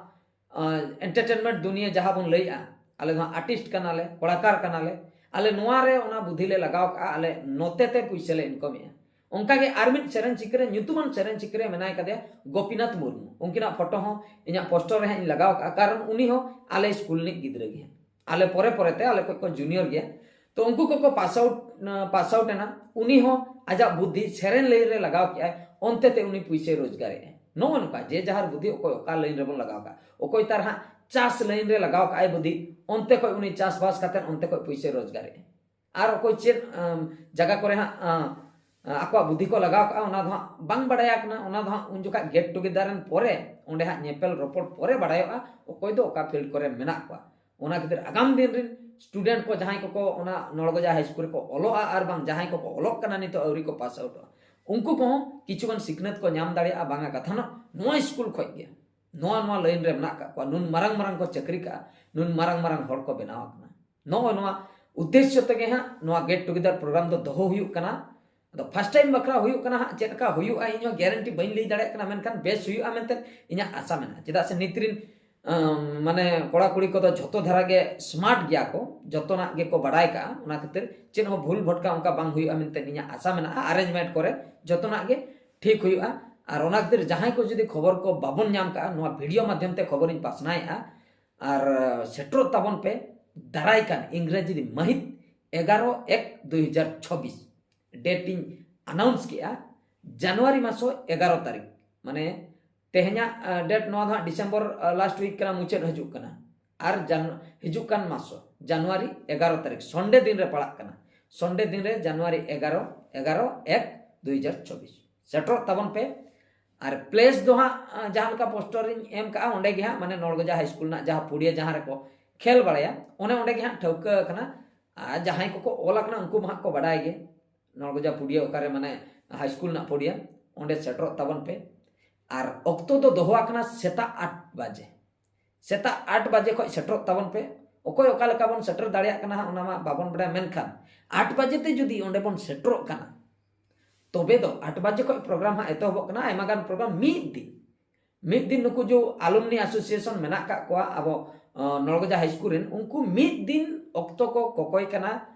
ᱮᱱᱴᱟᱨᱴᱮᱱᱢᱮᱱᱴ ᱫᱩᱱᱤᱭᱟᱹ ᱡᱟᱦᱟᱸ ᱵᱚᱱ ᱞᱟᱹᱭᱮᱜᱼᱟ, ᱟᱞᱮ ᱫᱚ ᱦᱟᱸᱜ ᱟᱨᱴᱤᱥᱴ ᱠᱟᱱᱟᱞᱮ, ᱠᱚᱲᱟᱠᱟᱨ ᱠᱟᱱᱟᱞᱮ᱾ ᱟᱞᱮ ᱱᱚᱣᱟ ᱨᱮ ᱚᱱᱟ ᱵᱩᱫᱷᱤ ᱞᱮ ᱞᱟᱜᱟᱣ ᱠᱟᱜᱼᱟ, ᱟᱞᱮ ᱱᱚᱛᱮ ᱛᱮ ᱯᱩᱭᱥᱟᱹ ᱞᱮ ᱤᱱᱠᱟᱢᱮᱜᱼᱟ᱾ ᱚᱱᱠᱟᱜᱮ ᱟᱨ ᱢᱤᱫ ᱥᱮᱨᱮᱧ ᱥᱤᱠᱟᱹᱨᱤᱭᱟᱹ, ᱧᱩᱛᱩᱢᱟᱱ ᱥᱮᱨᱮᱧ ᱥᱤᱠᱟᱹᱨᱤᱭᱟᱹ ᱢᱮᱱᱟᱭ ᱠᱟᱫᱮᱭᱟ, ᱜᱳᱯᱤᱱᱟᱛᱷ ᱢᱩᱨᱢᱩ᱾ ᱩᱱᱠᱤᱱᱟᱜ ᱯᱷᱳᱴᱳ ᱦᱚᱸ ᱤᱧᱟᱹᱜ ᱯᱳᱥᱴᱟᱨ ᱨᱮ ᱦᱟᱸᱜ ᱤᱧ ᱞᱟᱜᱟᱣ ᱠᱟᱜᱼᱟ, ᱠᱟᱨᱚᱱ ᱩᱱᱤ ᱦᱚᱸ ᱟᱞᱮ ᱥᱠᱩᱞ ᱨᱤᱱᱤᱡ ᱜᱤᱫᱽᱨᱟᱹ ᱜᱮ᱾ ᱟᱞᱮ ᱯᱚᱨᱮ ᱯᱚᱨᱮᱛᱮ ᱟᱞᱮ ᱠᱷᱚᱡ ᱠᱚ ᱡᱩᱱᱤᱭᱚᱨ ᱜᱮᱭᱟ᱾ ᱛᱚ ᱩᱱᱠᱩ ᱠᱚᱠᱚ ᱯᱟᱥ ᱟᱣᱩᱴ, ᱯᱟᱥ ᱟᱣᱩᱴ ᱮᱱᱟ, ᱩᱱᱤ ᱦᱚᱸ ᱟᱡᱟᱜ ᱵᱩᱫᱽᱫᱷᱤ ᱥᱮᱨᱮᱧ ᱞᱟᱭᱤᱱ ᱨᱮ ᱞᱟᱜᱟᱣ ᱠᱮᱜᱼᱟᱭ, ᱚᱱᱛᱮ ᱛᱮ ᱩᱱᱤ ᱯᱩᱭᱥᱟᱹᱭ ᱨᱳᱡᱽᱜᱟᱨᱮᱜᱼᱟᱭ᱾ ᱱᱚᱜᱼᱚ ᱱᱚᱝᱠᱟ ᱡᱮ ᱡᱟᱦᱟᱨ ᱵᱩᱫᱽᱫᱷᱤ ᱚᱠᱚᱭ ᱚᱠᱟ ᱞᱟᱭᱤᱱ ᱨᱮᱵᱚᱱ ᱞᱟᱜᱟᱣ ᱠᱟᱜᱼᱟ, ᱚᱠᱚᱭ ᱛᱟᱨ ᱦᱟᱸᱜ ᱪᱟᱥ ᱞᱟᱭᱤᱱ ᱨᱮ ᱞᱟᱜᱟᱣ ᱠᱟᱜᱼᱟᱭ ᱵᱩᱫᱽᱫᱷᱤ, ᱚᱱᱛᱮ ᱠᱷᱚᱡ ᱩᱱᱤ ᱪᱟᱥᱵᱟᱥ ᱠᱟᱛᱮ ᱚᱱᱛᱮ ᱠᱷᱚᱡ ᱯᱩᱭᱥᱟᱹᱭ ᱨᱳᱡᱽᱜᱟᱨᱮᱜᱼᱟᱭ᱾ ᱟᱨ ᱚᱠᱚᱭ ᱪᱮᱫ, ᱟᱢ, ᱡᱟᱭᱜᱟ ᱠᱚᱨᱮ ᱦᱟᱸᱜ, ᱟᱸ, ᱟᱠᱚᱣᱟᱜ ᱵᱩᱫᱽᱫᱷᱤ ᱠᱚ ᱞᱟᱜᱟᱣ ᱠᱟᱜᱼᱟ, ᱚᱱᱟ ᱫᱚ ᱦᱟᱸᱜ ᱵᱟᱝ ᱵᱟᱲᱟᱭᱟ ᱠᱟᱱᱟ᱾ ᱚᱱᱟ ᱫᱚ ᱦᱟᱸᱜ ᱩᱱ ᱡᱚᱠᱷᱟᱜ ᱜᱮᱴ ᱴᱩᱜᱮᱫᱟᱨ ᱨᱮᱱ ᱯᱚᱨᱮ, ᱚᱸᱰᱮ ᱦᱟᱸᱜ ᱧᱮᱯᱮᱞ ᱨᱚᱯᱚᱲ ᱯᱚᱨᱮ ᱵᱟᱲᱟᱭᱚᱜᱼᱟ, ᱚᱠᱚᱭ ᱫᱚ ᱚᱠᱟ ᱯᱷᱤᱞᱰ ᱠᱚᱨᱮ ᱢᱮᱱᱟᱜ ᱠᱚᱣᱟ᱾ ᱚᱱᱟ ᱠᱷᱟᱹᱛᱤᱨ ᱟᱜᱟᱢ ᱫᱤᱱ ᱨᱮᱱ student ᱠᱚ ᱡᱟᱦᱟᱸᱭ ᱠᱚᱠᱚ ᱚᱱᱟ ᱱᱚᱲᱜᱚᱡᱟ ᱦᱟᱭ ᱥᱠᱩᱞ ᱨᱮᱠᱚ ᱚᱞᱚᱜᱼᱟ ᱟᱨ ᱵᱟᱝ ᱡᱟᱦᱟᱸᱭ ᱠᱚᱠᱚ ᱚᱞᱚᱜ ᱠᱟᱱᱟ ᱱᱤᱛᱚᱜ ᱟᱹᱣᱨᱤ ᱠᱚ ᱯᱟᱥ ᱟᱣᱩᱴᱚᱜᱼᱟ, ᱩᱱᱠᱩ ᱠᱚᱦᱚᱸ ᱠᱤᱪᱷᱩᱜᱟᱱ ᱥᱤᱠᱷᱱᱟᱹᱛ ᱠᱚ ᱧᱟᱢ ᱫᱟᱲᱮᱭᱟᱜᱼᱟ᱾ ᱵᱟᱝᱟ ᱠᱟᱛᱷᱟ ᱱᱚᱜ ᱱᱚᱣᱟ ᱥᱠᱩᱞ ᱠᱷᱚᱡ ᱜᱮ ᱱᱚᱣᱟ ᱱᱚᱣᱟ ᱞᱟᱭᱤᱱ ᱨᱮ ᱢᱮᱱᱟᱜ ᱠᱟᱜ ᱠᱚᱣᱟ, ᱱᱩᱱ ᱢᱟᱨᱟᱝ ᱢᱟᱨᱟᱝ ᱠᱚ ᱪᱟᱹᱠᱨᱤ ᱠᱟᱜᱼᱟ, ᱱᱩᱱ ᱢᱟᱨᱟᱝ ᱢᱟᱨᱟᱝ ᱦᱚᱲ ᱠᱚ ᱵᱮᱱᱟᱣ ᱟᱠᱟᱱᱟ᱾ ᱱᱚᱜᱼᱚᱭ ᱱᱚᱣᱟ ᱩᱫᱽᱫᱮᱥᱥᱚ ᱛᱮᱜᱮ ᱦᱟᱸᱜ ᱱᱚᱣᱟ ᱜᱮᱴ ᱴᱩᱜᱮᱫᱟᱨ ᱯᱨᱳᱜᱨᱟᱢ ᱫᱚ ᱫᱚᱦᱚ ᱦᱩᱭᱩᱜ ᱠᱟᱱᱟ᱾ ᱟᱫᱚ ᱯᱷᱟᱥᱴ ᱴᱟᱭᱤᱢ ᱵᱟᱠᱷᱨᱟ ᱦᱩᱭᱩᱜ ᱠᱟᱱᱟ ᱦᱟᱸᱜ, ᱪᱮᱫ ᱞᱮᱠᱟ ᱦᱩᱭᱩᱜᱼᱟ ᱤᱧ ᱦᱚᱸ ᱜᱮᱨᱮᱱᱴᱤ ᱵᱟᱹᱧ ᱞᱟᱹᱭ ᱫᱟᱲᱮᱭᱟᱜ ᱠᱟᱱᱟ, ᱢᱮᱱᱠᱷᱟᱱ ᱵᱮᱥ ᱦᱩᱭᱩᱜᱼᱟ ᱢᱮᱱᱛᱮ ᱤᱧᱟᱹᱜ ᱟᱥᱟ ᱢᱮᱱᱟᱜᱼᱟ᱾ ᱪᱮᱫᱟᱜ ᱥᱮ ᱱᱤᱛ ᱨᱤᱱ ᱟᱢ, ᱢᱟᱱᱮ ᱠᱚᱲᱟ ᱠᱩᱲᱤ ᱠᱚᱫᱚ ᱡᱷᱚᱛᱚ ᱫᱷᱟᱨᱟ ᱜᱮ ᱥᱢᱟᱨᱴ ᱜᱮᱭᱟ ᱠᱚ, ᱡᱷᱚᱛᱚᱱᱟᱜ ᱜᱮᱠᱚ ᱵᱟᱲᱟᱭ ᱠᱟᱜᱼᱟ᱾ ᱚᱱᱟ ᱠᱷᱟᱹᱛᱤᱨ ᱪᱮᱫ ᱦᱚᱸ ᱵᱷᱩᱞ ᱵᱷᱚᱴᱠᱟ ᱚᱱᱠᱟ ᱵᱟᱝ ᱦᱩᱭᱩᱜᱼᱟ ᱢᱮᱱᱛᱮ ᱤᱧᱟᱹᱜ ᱟᱥᱟ ᱢᱮᱱᱟᱜᱼᱟ᱾ ᱟᱨᱮᱧᱡᱽᱢᱮᱱᱴ ᱠᱚᱨᱮ ᱡᱷᱚᱛᱚᱱᱟᱜ ᱜᱮ ᱴᱷᱤᱠ ᱦᱩᱭᱩᱜᱼᱟ᱾ ᱟᱨ ᱚᱱᱟ ᱠᱷᱟᱹᱛᱤᱨ ᱡᱟᱦᱟᱸᱭ ᱠᱚ ᱡᱩᱫᱤ ᱠᱷᱚᱵᱚᱨ ᱠᱚ ᱵᱟᱵᱚᱱ ᱧᱟᱢ ᱠᱟᱜᱼᱟ, ᱱᱚᱣᱟ ᱵᱷᱤᱰᱤᱭᱳ ᱢᱟᱫᱽᱫᱷᱚᱢ ᱛᱮ ᱠᱷᱚᱵᱚᱨᱤᱧ ᱯᱟᱥᱱᱟᱭᱮᱫᱼᱟ᱾ ᱟᱨ ᱥᱮᱴᱮᱨᱚᱜ ᱛᱟᱵᱚᱱ ᱯᱮ ᱫᱟᱨᱟᱭ ᱠᱟᱱ ᱤᱝᱨᱮᱡᱤ ᱢᱟᱹᱦᱤᱛ ᱮᱜᱟᱨᱚ ᱮᱠ ᱫᱩᱭ ᱦᱟᱡᱟᱨ ᱪᱷᱚᱵᱵᱤᱥ᱾ ᱰᱮᱴ ᱤᱧ ᱟᱱᱟᱣᱩᱱᱥ ᱠᱮᱜᱼᱟ, ᱡᱟᱱᱩᱣᱟᱨᱤ ᱢᱟᱥᱚ ᱮᱜᱟᱨᱚ ᱛᱟᱹᱨᱤᱠᱷ, ᱢᱟᱱᱮ ᱛᱮᱦᱮᱧᱟᱜ ᱰᱮᱴ ᱱᱚᱣᱟ ᱫᱚ ᱦᱟᱸᱜ ᱰᱤᱥᱮᱢᱵᱚᱨ ᱞᱟᱥᱴ ᱩᱭᱤᱠ ᱠᱟᱱᱟ, ᱢᱩᱪᱟᱹᱫ ᱦᱤᱡᱩᱜ ᱠᱟᱱᱟ᱾ ᱟᱨ ᱡᱟᱱ ᱦᱤᱡᱩᱜ ᱠᱟᱱ ᱢᱟᱥᱚ ᱡᱟᱱᱩᱣᱟᱨᱤ ᱮᱜᱟᱨᱚ ᱛᱟᱹᱨᱤᱠᱷ ᱥᱚᱱᱰᱮ ᱫᱤᱱ ᱨᱮ ᱯᱟᱲᱟᱜ ᱠᱟᱱᱟ᱾ ᱥᱚᱱᱰᱮ ᱫᱤᱱ ᱨᱮ ᱡᱟᱱᱩᱣᱟᱨᱤ ᱮᱜᱟᱨᱚ, ᱮᱜᱟᱨᱚ ᱮᱠ ᱫᱩᱭ ᱦᱟᱡᱟᱨ ᱪᱷᱚᱵᱵᱤᱥ ᱥᱮᱴᱮᱨᱚᱜ ᱛᱟᱵᱚᱱ ᱯᱮ᱾ ᱟᱨ ᱯᱞᱮᱥ ᱫᱚ ᱦᱟᱸᱜ ᱡᱟᱦᱟᱸ ᱞᱮᱠᱟ ᱯᱳᱥᱴᱟᱨ ᱤᱧ ᱮᱢ ᱠᱟᱜᱼᱟ, ᱚᱸᱰᱮ ᱜᱮ ᱦᱟᱸᱜ ᱢᱟᱱᱮ ᱱᱚᱲᱜᱚᱡᱟ ᱦᱟᱭ ᱥᱠᱩᱞ ᱨᱮᱱᱟᱜ ᱡᱟᱦᱟᱸ ᱯᱩᱲᱤᱭᱟᱹ ᱡᱟᱦᱟᱸ ᱨᱮᱠᱚ ᱠᱷᱮᱞ ᱵᱟᱲᱟᱭᱟ, ᱚᱱᱮ ᱚᱸᱰᱮ ᱜᱮ ᱦᱟᱸᱜ ᱴᱷᱟᱹᱣᱠᱟᱹ ᱟᱠᱟᱱᱟ᱾ ᱟᱨ ᱡᱟᱦᱟᱸᱭ ᱠᱚᱠᱚ ᱚᱞ ᱟᱠᱟᱱᱟ ᱩᱱᱠᱩ ᱢᱟ ᱦᱟᱸᱜ ᱠᱚ ᱵᱟᱰᱟᱭ ᱜᱮ ᱱᱚᱲᱜᱚᱡᱟ ᱯᱩᱲᱤᱭᱟᱹ ᱚᱠᱟᱨᱮ ᱢᱟᱱᱮ ᱦᱟᱭ ᱥᱠᱩᱞ ᱨᱮᱱᱟᱜ ᱯᱩᱲᱤᱭᱟᱹ, ᱚᱸᱰᱮ ᱥᱮᱴᱮᱨᱚᱜ ᱛᱟᱵᱚᱱ ᱯᱮ᱾ ᱟᱨ ᱚᱠᱛᱚ ᱫᱚ ᱫᱚᱦᱚ ᱟᱠᱟᱱᱟ ᱥᱮᱛᱟᱜ ᱟᱴ ᱵᱟᱡᱮ᱾ ᱥᱮᱛᱟᱜ ᱟᱴ ᱵᱟᱡᱮ ᱠᱷᱚᱱ ᱥᱮᱴᱮᱨᱚᱜ ᱛᱟᱵᱚᱱ ᱯᱮ᱾ ᱚᱠᱚᱭ ᱚᱠᱟ ᱞᱮᱠᱟ ᱵᱚᱱ ᱥᱮᱴᱮᱨ ᱫᱟᱲᱮᱭᱟᱜ ᱠᱟᱱᱟ ᱦᱟᱸᱜ ᱚᱱᱟ ᱢᱟ ᱵᱟᱵᱚᱱ ᱵᱟᱰᱟᱭᱟ, ᱢᱮᱱᱠᱷᱟᱱ ᱟᱴ ᱵᱟᱡᱮ ᱛᱮ ᱡᱩᱫᱤ ᱚᱸᱰᱮ ᱵᱚᱱ ᱥᱮᱴᱮᱨᱚᱜ ᱠᱟᱱᱟ, ᱛᱚᱵᱮ ᱫᱚ ᱟᱴ ᱵᱟᱡᱮ ᱠᱷᱚᱱ ᱯᱨᱳᱜᱨᱟᱢ ᱦᱟᱸᱜ ᱮᱛᱚᱦᱚᱵᱚᱜ ᱠᱟᱱᱟ᱾ ᱟᱭᱢᱟ ᱜᱟᱱ ᱯᱨᱳᱜᱨᱟᱢ ᱢᱤᱫ ᱫᱤᱱ, ᱢᱤᱫ ᱫᱤᱱ ᱱᱩᱠᱩ ᱡᱮ ᱟᱞᱩᱢᱱᱤ ᱮᱥᱳᱥᱤᱭᱮᱥᱚᱱ ᱢᱮᱱᱟᱜ ᱠᱟᱜ ᱠᱚᱣᱟ ᱟᱵᱚ ᱱᱚᱲᱜᱚᱡᱟ ᱦᱟᱭ ᱥᱠᱩᱞ ᱨᱮᱱ, ᱩᱱᱠᱩ ᱢᱤᱫ ᱫᱤᱱ ᱚᱠᱛᱚ ᱠᱚ ᱠᱚᱠᱚᱭ ᱠᱟᱱᱟ᱾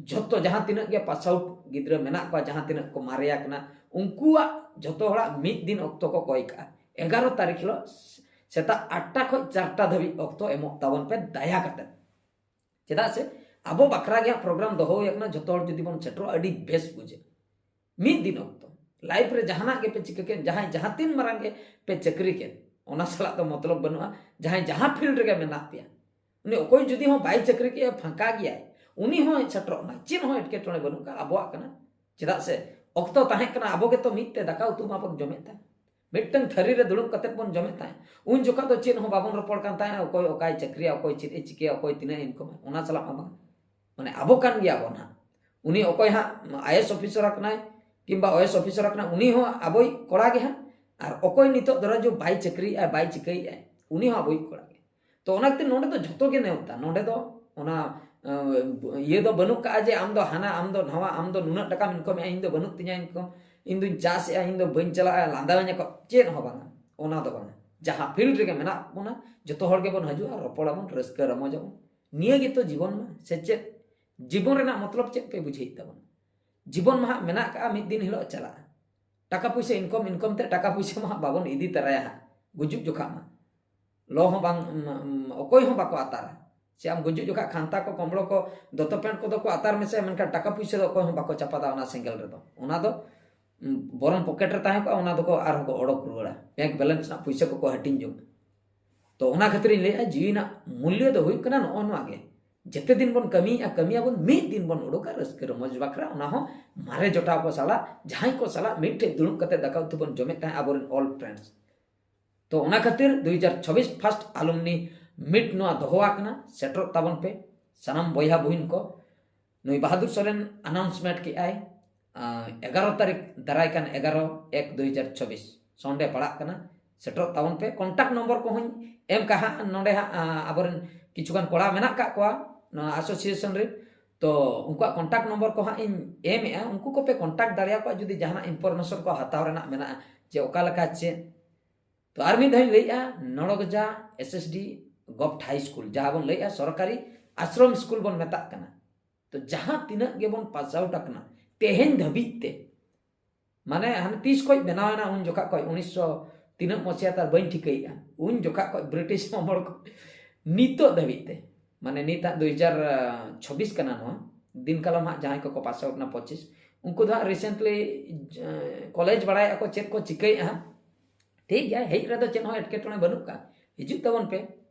ᱡᱷᱚᱛᱚ ᱡᱟᱦᱟᱸ ᱛᱤᱱᱟᱹᱜ ᱜᱮ ᱯᱟᱥ ᱟᱣᱩᱴ ᱜᱤᱫᱽᱨᱟᱹ ᱢᱮᱱᱟᱜ ᱠᱚᱣᱟ, ᱡᱟᱦᱟᱸ ᱛᱤᱱᱟᱹᱜ ᱠᱚ ᱢᱟᱨᱮ ᱟᱠᱟᱱᱟ, ᱩᱱᱠᱩᱣᱟᱜ ᱡᱷᱚᱛᱚ ᱦᱚᱲᱟᱜ ᱢᱤᱫ ᱫᱤᱱ ᱚᱠᱛᱚ ᱠᱚ ᱠᱚᱭ ᱠᱟᱜᱼᱟ᱾ ᱮᱜᱟᱨᱚ ᱛᱟᱹᱨᱤᱠᱷ ᱦᱤᱞᱳᱜ ᱥᱮᱛᱟᱜ ᱟᱴᱴᱟ ᱠᱷᱚᱱ ᱪᱟᱨᱴᱟ ᱫᱷᱟᱹᱵᱤᱡ ᱚᱠᱛᱚ ᱮᱢᱚᱜ ᱛᱟᱵᱚᱱ ᱯᱮ ᱫᱟᱭᱟ ᱠᱟᱛᱮ᱾ ᱪᱮᱫᱟᱜ ᱥᱮ ᱟᱵᱚ ᱵᱟᱠᱷᱨᱟ ᱜᱮ ᱦᱟᱸᱜ ᱯᱨᱳᱜᱨᱟᱢ ᱫᱚᱦᱚ ᱦᱩᱭ ᱟᱠᱟᱱᱟ, ᱡᱷᱚᱛᱚ ᱦᱚᱲ ᱡᱩᱫᱤ ᱵᱚᱱ ᱥᱮᱴᱮᱨᱚᱜᱼᱟ ᱟᱹᱰᱤ ᱵᱮᱥ ᱵᱩᱡᱷᱟᱹᱜᱼᱟ᱾ ᱢᱤᱫ ᱫᱤᱱ ᱚᱠᱛᱚ ᱞᱟᱭᱤᱯᱷ ᱨᱮ ᱡᱟᱦᱟᱱᱟᱜ ᱜᱮᱯᱮ ᱪᱤᱠᱟᱹ ᱠᱮᱫ, ᱡᱟᱦᱟᱸᱭ ᱡᱟᱦᱟᱸ ᱛᱤᱱ ᱢᱟᱨᱟᱝ ᱜᱮ ᱯᱮ ᱪᱟᱹᱠᱨᱤ ᱠᱮᱫ, ᱚᱱᱟ ᱥᱟᱞᱟᱜ ᱫᱚ ᱢᱚᱛᱞᱚᱵ ᱵᱟᱹᱱᱩᱜᱼᱟ᱾ ᱡᱟᱦᱟᱸᱭ ᱡᱟᱦᱟᱸ ᱯᱷᱤᱞᱰ ᱨᱮᱜᱮ ᱢᱮᱱᱟᱜ ᱯᱮᱭᱟ, ᱩᱱᱤ ᱚᱠᱚᱭ ᱡᱩᱫᱤ ᱦᱚᱸ ᱵᱟᱭ ᱪᱟᱹᱠᱨᱤ ᱠᱮᱜᱼᱟ, ᱯᱷᱟᱸᱠᱟ ᱜᱮᱭᱟᱭ, ᱩᱱᱤ ᱦᱚᱸ ᱥᱮᱴᱮᱨᱚᱜ ᱢᱟᱭ, ᱪᱮᱫ ᱦᱚᱸ ᱮᱴᱠᱮᱴᱚᱬᱮ ᱵᱟᱹᱱᱩᱜ ᱠᱟᱜᱼᱟ, ᱟᱵᱚᱣᱟᱜ ᱠᱟᱱᱟ᱾ ᱪᱮᱫᱟᱜ ᱥᱮ ᱚᱠᱛᱚ ᱛᱟᱦᱮᱸ ᱠᱟᱱᱟ, ᱟᱵᱚ ᱜᱮᱛᱚ ᱢᱤᱫ ᱛᱮ ᱫᱟᱠᱟ ᱩᱛᱩ ᱢᱟᱵᱚᱱ ᱡᱚᱢᱮᱫ ᱛᱟᱦᱮᱸ᱾ ᱢᱤᱫᱴᱟᱝ ᱛᱷᱟᱹᱨᱤ ᱨᱮ ᱫᱩᱲᱩᱵ ᱠᱟᱛᱮᱫ ᱵᱚᱱ ᱡᱚᱢᱮᱫ ᱛᱟᱦᱮᱸᱫ᱾ ᱩᱱ ᱡᱚᱠᱷᱚᱱ ᱫᱚ ᱪᱮᱫ ᱦᱚᱸ ᱵᱟᱵᱚᱱ ᱨᱚᱯᱚᱲ ᱠᱟᱱ ᱛᱟᱦᱮᱸᱫ, ᱚᱠᱚᱭ ᱚᱠᱟᱭ ᱪᱟᱹᱠᱨᱤᱭᱟ, ᱚᱠᱚᱭ ᱪᱮᱫ ᱮ ᱪᱤᱠᱟᱹᱭᱟ, ᱚᱠᱚᱭ ᱛᱤᱱᱟᱹᱜ ᱤᱱᱠᱚᱢᱟ, ᱚᱱᱟ ᱥᱟᱞᱟᱜ ᱢᱟ ᱵᱟᱝ᱾ ᱢᱟᱱᱮ ᱟᱵᱚ ᱠᱟᱱ ᱜᱮᱭᱟᱵᱚᱱ ᱦᱟᱸᱜ᱾ ᱩᱱᱤ ᱚᱠᱚᱭ ᱦᱟᱸᱜ ᱟᱭ ᱮᱥ ᱚᱯᱷᱤᱥᱟᱨ ᱟᱠᱟᱱᱟᱭ ᱠᱤᱝᱵᱟ ᱳ ᱮᱥ ᱚᱯᱷᱤᱥᱟᱨ ᱟᱠᱟᱱᱟᱭ, ᱩᱱᱤ ᱦᱚᱸ ᱟᱵᱚᱭᱤᱡ ᱠᱚᱲᱟ ᱜᱮ ᱦᱟᱸᱜ᱾ ᱟᱨ ᱚᱠᱚᱭ ᱱᱤᱛᱚᱜ ᱫᱷᱟᱨᱟ ᱡᱚ ᱵᱟᱭ ᱪᱟᱹᱠᱨᱤᱭᱮᱜᱼᱟᱭ, ᱵᱟᱭ ᱪᱤᱠᱟᱹᱭᱮᱜᱼᱟᱭ, ᱩᱱᱤ ᱦᱚᱸ ᱟᱵᱚᱭᱤᱡ ᱠᱚᱲᱟ ᱜᱮ᱾ ᱛᱚ ᱚᱱᱟ ᱠᱷᱟᱹᱛᱤᱨ ᱱᱚᱰᱮ ᱫᱚ ᱡᱷᱚᱛᱚ ᱜᱮ ᱱᱮᱣᱛᱟ᱾ ᱱᱚᱰᱮ ᱫᱚ ᱚᱱᱟ, ᱟᱸ, ᱤᱭᱟᱹ ᱫᱚ ᱵᱟᱹᱱᱩᱜ ᱠᱟᱜᱼᱟ ᱡᱮ ᱟᱢ ᱫᱚ ᱦᱟᱱᱟ, ᱟᱢ ᱫᱚ ᱱᱟᱣᱟ, ᱟᱢ ᱫᱚ ᱱᱩᱱᱟᱹᱜ ᱴᱟᱠᱟᱢ ᱤᱱᱠᱚᱢᱮᱜᱼᱟ, ᱤᱧ ᱫᱚ ᱵᱟᱹᱱᱩᱜ ᱛᱤᱧᱟ ᱤᱱᱠᱚᱢ, ᱤᱧ ᱫᱩᱧ ᱪᱟᱥᱮᱜᱼᱟ, ᱤᱧ ᱫᱚ ᱵᱟᱹᱧ ᱪᱟᱞᱟᱜᱼᱟ, ᱞᱟᱸᱫᱟᱣᱟᱹᱧᱟ ᱠᱚ, ᱪᱮᱫ ᱦᱚᱸ ᱵᱟᱝᱟ᱾ ᱚᱱᱟ ᱫᱚ ᱵᱟᱝᱟ᱾ ᱡᱟᱦᱟᱸ ᱯᱷᱤᱞᱰ ᱨᱮᱜᱮ ᱢᱮᱱᱟᱜ ᱵᱚᱱᱟ, ᱡᱚᱛᱚ ᱦᱚᱲ ᱜᱮᱵᱚᱱ ᱦᱤᱡᱩᱜᱼᱟ, ᱨᱚᱯᱚᱲᱟᱵᱚᱱ, ᱨᱟᱹᱥᱠᱟᱹ ᱨᱚᱢᱚᱡᱟᱵᱚᱱ᱾ ᱱᱤᱭᱟᱹ ᱜᱮᱛᱚ ᱡᱤᱵᱚᱱ ᱢᱟ, ᱥᱮ ᱪᱮᱫ? ᱡᱤᱵᱚᱱ ᱨᱮᱱᱟᱜ ᱢᱚᱛᱞᱚᱵ ᱪᱮᱫ ᱯᱮ ᱵᱩᱡᱷᱟᱹᱣᱮᱫ ᱛᱟᱵᱚᱱᱟ? ᱡᱤᱵᱚᱱ ᱢᱟ ᱦᱟᱸᱜ ᱢᱮᱱᱟᱜ ᱠᱟᱜᱼᱟ, ᱢᱤᱫ ᱫᱤᱱ ᱦᱤᱞᱳᱜ ᱪᱟᱞᱟᱜᱼᱟ᱾ ᱴᱟᱠᱟ ᱯᱩᱭᱥᱟᱹ ᱤᱱᱠᱚᱢ ᱤᱱᱠᱚᱢ ᱛᱮ ᱴᱟᱠᱟ ᱯᱩᱭᱥᱟᱹ ᱢᱟ ᱦᱟᱸᱜ ᱵᱟᱵᱚᱱ ᱤᱫᱤ ᱛᱟᱨᱟᱭᱟ ᱦᱟᱸᱜ, ᱜᱩᱡᱩᱜ ᱡᱚᱠᱷᱟ ᱢᱟ᱾ ᱞᱚ ᱦᱚᱸ ᱵᱟᱝ, ᱩᱢ, ᱩᱢ, ᱚᱠᱚᱭ ᱦᱚᱸ ᱵᱟᱠᱚ ᱟᱛᱟᱨᱟ᱾ ᱥᱮ ᱟᱢ ᱜᱩᱡᱩᱜ ᱡᱚᱠᱷᱟ ᱠᱷᱟᱱᱛᱟ ᱠᱚ, ᱠᱚᱢᱵᱚᱲ ᱠᱚ, ᱫᱚᱛᱚ ᱯᱮᱱᱴ ᱠᱚᱫᱚ ᱠᱚ ᱟᱛᱟᱨ ᱢᱮᱥᱮ, ᱢᱮᱱᱠᱷᱟᱱ ᱴᱟᱠᱟ ᱯᱩᱭᱥᱟᱹ ᱫᱚ ᱚᱠᱚᱭ ᱦᱚᱸ ᱵᱟᱠᱚ ᱪᱟᱯᱟᱫᱟ ᱚᱱᱟ ᱥᱮᱸᱜᱮᱞ ᱨᱮᱫᱚ᱾ ᱚᱱᱟ ᱫᱚ, ᱩᱢ, ᱵᱚᱨᱚᱝ ᱯᱚᱠᱮᱴ ᱨᱮ ᱛᱟᱦᱮᱸ ᱠᱚᱜᱼᱟ, ᱚᱱᱟ ᱫᱚᱠᱚ ᱟᱨᱦᱚᱸ ᱠᱚ ᱚᱰᱚᱠ ᱨᱩᱣᱟᱹᱲᱟ᱾ ᱵᱮᱝᱠ ᱵᱮᱞᱮᱱᱥ ᱨᱮᱱᱟᱜ ᱯᱩᱭᱥᱟᱹ ᱠᱚᱠᱚ ᱦᱟᱹᱴᱤᱧ ᱡᱚᱝᱟ᱾ ᱛᱚ ᱚᱱᱟ ᱠᱷᱟᱹᱛᱤᱨ ᱤᱧ ᱞᱟᱹᱭᱮᱫᱼᱟ, ᱡᱤᱣᱤ ᱨᱮᱱᱟᱜ ᱢᱩᱞᱭᱚ ᱫᱚ ᱦᱩᱭᱩᱜ ᱠᱟᱱᱟ ᱱᱚᱜᱼᱚ ᱱᱚᱣᱟ ᱜᱮ᱾ ᱡᱮᱛᱮ ᱫᱤᱱ ᱵᱚᱱ ᱠᱟᱹᱢᱤᱭᱮᱫᱼᱟ, ᱠᱟᱹᱢᱤᱭᱟᱵᱚᱱ, ᱢᱤᱫ ᱫᱤᱱ ᱵᱚᱱ ᱩᱰᱩᱠᱟ ᱨᱟᱹᱥᱠᱟᱹ ᱨᱚᱢᱚᱡᱽ ᱵᱟᱠᱷᱨᱟ, ᱚᱱᱟ ᱦᱚᱸ ᱢᱟᱨᱮ ᱡᱚᱴᱟᱣ ᱠᱚ ᱥᱟᱞᱟᱜ, ᱡᱟᱦᱟᱸᱭ ᱠᱚ ᱥᱟᱞᱟᱜ ᱢᱤᱫᱴᱷᱮᱡ ᱫᱩᱲᱩᱵ ᱠᱟᱛᱮ ᱫᱟᱠᱟ ᱩᱛᱩ ᱵᱚᱱ ᱡᱚᱢᱮᱫ ᱛᱟᱦᱮᱸᱫ, ᱟᱵᱚᱨᱮᱱ old friends᱾ ᱛᱚ ᱚᱱᱟ ᱠᱷᱟᱹᱛᱤᱨ ᱫᱩ ᱦᱟᱡᱟᱨ ᱪᱷᱟᱵᱵᱤᱥ first alumni meet ᱱᱚᱣᱟ ᱫᱚᱦᱚ ᱟᱠᱟᱱᱟ, ᱥᱮᱴᱮᱨᱚᱜ ᱛᱟᱵᱚᱱ ᱯᱮ ᱥᱟᱱᱟᱢ ᱵᱚᱭᱦᱟ ᱵᱩᱦᱤᱱ ᱠᱚ᱾ ᱱᱩᱭ ᱵᱟᱦᱟᱫᱩᱨ ᱥᱚᱨᱮᱱ announcement ᱠᱮᱜᱼᱟᱭ, ᱟᱸ, ᱮᱜᱟᱨᱚ ᱛᱟᱹᱨᱤᱠᱷ, ᱫᱟᱨᱟᱭ ᱠᱟᱱ ᱮᱜᱟᱨᱚ ᱮᱠ ᱫᱩ ᱦᱟᱡᱟᱨ ᱪᱷᱟᱵᱵᱤᱥ, Sunday ᱯᱟᱲᱟᱜ ᱠᱟᱱᱟ, ᱥᱮᱴᱮᱨᱚᱜ ᱛᱟᱵᱚᱱ ᱯᱮ᱾ Contact number ᱠᱚᱦᱚᱸᱧ ᱮᱢ ᱠᱟᱜᱼᱟ ᱦᱟᱸᱜ ᱱᱚᱰᱮ ᱦᱟᱸᱜ, ᱟᱸ, ᱟᱵᱚᱨᱮᱱ ᱠᱤᱪᱷᱩᱜᱟᱱ ᱠᱚᱲᱟ ᱢᱮᱱᱟᱜ ᱠᱟᱜ ᱠᱚᱣᱟ ᱱᱚᱣᱟ association ᱨᱮ, ᱛᱚ ᱩᱱᱠᱩᱣᱟᱜ contact number ᱠᱚ ᱦᱟᱸᱜ ᱤᱧ ᱮᱢᱮᱜᱼᱟ, ᱩᱱᱠᱩ ᱠᱚᱯᱮ contact ᱫᱟᱲᱮᱭᱟᱠᱚᱣᱟ ᱡᱩᱫᱤ ᱡᱟᱦᱟᱱᱟᱜ information ᱠᱚ ᱦᱟᱛᱟᱣ ᱨᱮᱱᱟᱜ ᱢᱮᱱᱟᱜᱼᱟ ᱡᱮ ᱚᱠᱟ ᱞᱮᱠᱟ ᱪᱮᱫ᱾ ᱛᱚ ᱟᱨ ᱢᱤᱫ ᱫᱷᱟᱣ ᱤᱧ ᱞᱟᱹᱭᱮᱜᱼᱟ, ᱱᱚᱲᱚᱜᱚᱡᱟ S S D Govt High School, ᱡᱟᱦᱟᱸ ᱵᱚᱱ ᱞᱟᱹᱭᱮᱜᱼᱟ ᱥᱚᱨᱠᱟᱨᱤ ᱟᱥᱨᱚᱢ ᱥᱠᱩᱞ ᱵᱚᱱ ᱢᱮᱛᱟᱜ ᱠᱟᱱᱟ, ᱛᱚ ᱡᱟᱦᱟᱸ ᱛᱤᱱᱟᱹᱜ ᱜᱮᱵᱚᱱ pass out ᱟᱠᱟᱱᱟ ᱛᱮᱦᱮᱧ ᱫᱷᱟᱹᱵᱤᱡ ᱛᱮ, ᱢᱟᱱᱮ ᱦᱟᱱᱮ ᱛᱤᱥ ᱠᱷᱚᱡ ᱵᱮᱱᱟᱣ ᱮᱱᱟ, ᱩᱱ ᱡᱚᱠᱷᱟ ᱠᱷᱚᱡ ᱩᱱᱤᱥᱥᱚ ᱛᱤᱱᱟᱹᱜ ᱢᱚᱥᱤᱦᱟ ᱛᱟᱨ ᱵᱟᱹᱧ ᱴᱷᱤᱠᱟᱹᱭᱮᱜᱼᱟ, ᱩᱱ ᱡᱚᱠᱷᱟ ᱠᱷᱚᱡ ᱵᱨᱤᱴᱤᱥ ᱟᱢᱚᱞ ᱠᱷᱚᱡ ᱱᱤᱛᱚᱜ ᱫᱷᱟᱹᱵᱤᱡ ᱛᱮ, ᱢᱟᱱᱮ ᱱᱤᱛᱟᱜ ᱫᱩ ᱦᱟᱡᱟᱨ ᱪᱷᱚᱵᱵᱤᱥ ᱠᱟᱱᱟ ᱱᱚᱣᱟ, ᱫᱤᱱ ᱠᱟᱞᱚᱢ ᱦᱟᱸᱜ ᱡᱟᱦᱟᱸᱭ ᱠᱚᱠᱚ pass out ᱱᱟ ᱯᱚᱸᱪᱤᱥ, ᱩᱱᱠᱩ ᱫᱚ ᱦᱟᱸᱜ recently, ᱮ, ᱠᱚᱞᱮᱡᱽ ᱵᱟᱲᱟᱭᱮᱜᱼᱟ ᱠᱚ, ᱪᱮᱫ ᱠᱚ ᱪᱤᱠᱟᱹᱭᱮᱜᱼᱟ ᱦᱟᱸᱜ᱾ ᱴᱷᱤᱠ ᱜᱮᱭᱟ, ᱦᱮᱡ ᱨᱮᱫᱚ ᱪᱮᱫ ᱦᱚᱸ ᱮᱴᱠᱮᱴᱚᱬᱮ ᱵᱟᱹᱱᱩᱜ ᱠᱟᱜᱼᱟ, ᱦᱤᱡᱩᱜ ᱛᱟᱵᱚᱱ ᱯᱮ᱾